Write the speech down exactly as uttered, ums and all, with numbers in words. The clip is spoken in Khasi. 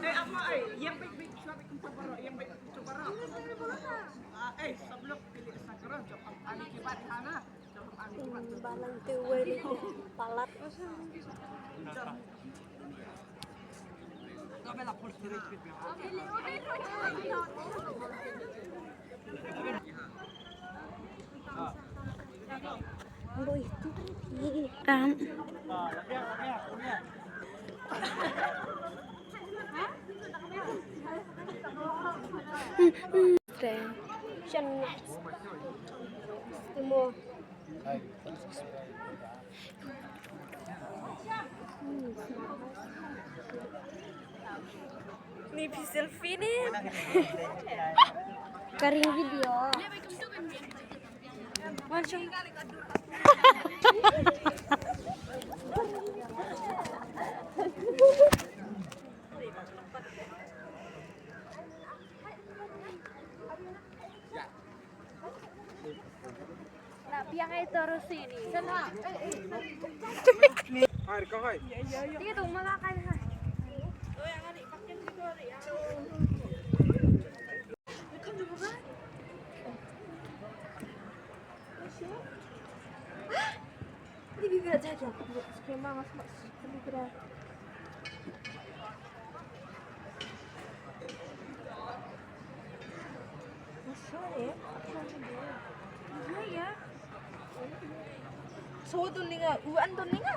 Eh, apa, eh? Yang baik-baik, suami kumpa baru, yang baik kumpa baru. Ah, eh, sebelum pilih sakara, jawab ani kibat hana. Jawab ani kibat. Balang tu wei palat. Boy, tu kan. Kam. Shan. Timo. Ni phi selfie ni. Ka ring video. Wan shong. Na biang ai terus ini. Sana. Hai, kau hai. Dia tu malah kai hai. Ni bibir aja aja. Skema ngas mak skema kira. Masuk ya. Iya ya. So tu ninga, uan tu ninga.